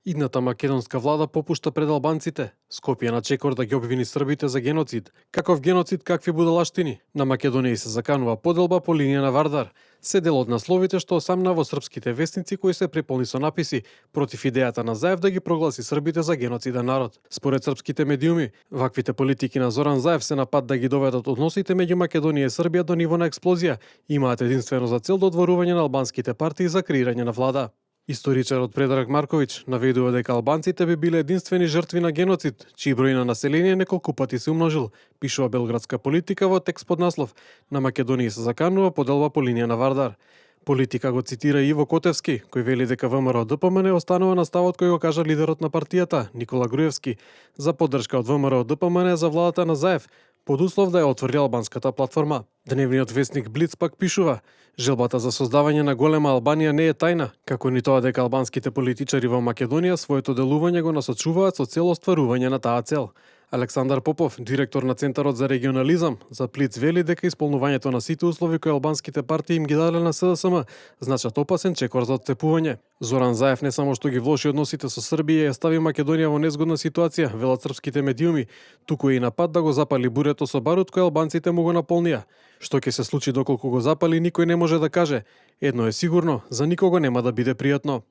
Идната македонска влада попушта пред албанците. Скопје на чекор да ги обвини србите за геноцид. Каков геноцид, какви будалаштини? На Македонија се заканува поделба по линија на Вардар. Се дел од насловите што осамна во српските весници кои се преполни со написи против идејата на Заев да ги прогласи србите за геноциден народ. Според српските медиуми, ваквите политики на Зоран Заев се на пат да ги доведат односите меѓу Македонија и Србија до ниво на експлозија, имаат единствено за цел додворување на албанските партии за креирање на влада. Историчарот Предраг Марковиќ наведува дека албанците би биле единствени жртви на геноцид, чиј број на население неколку пати се умножил, пишува Белградска политика во текст под наслов "На Македонија се заканува поделба по линија на Вардар". Политика го цитира Иво Котевски, кој вели дека ВМРО ДПМН останува на ставот кој го кажа лидерот на партијата, Никола Груевски, за поддршка од ВМРО ДПМН за владата на Заев, под услов да ја отврди албанската платформа. Дневниот вестник Блиц пак пишува: "Желбата за создавање на голема Албанија не е тајна, како ни тоа дека албанските политичари во Македонија своето делување го насочуваат со цел остварување на таа цел." Александар Попов, директор на Центарот за регионализам, за Плиц вели дека исполнувањето на сите услови кои албанските партии им ги даде на СДСМ значат опасен чекор за отцепување. Зоран Заев не само што ги влоши односите со Србија и ја стави Македонија во незгодна ситуација, велат српските медиуми, туку и на пат да го запали бурето со барут кој албанците му го наполнија. Што ќе се случи доколку го запали, никој не може да каже. Едно е сигурно, за никого нема да биде пријатно.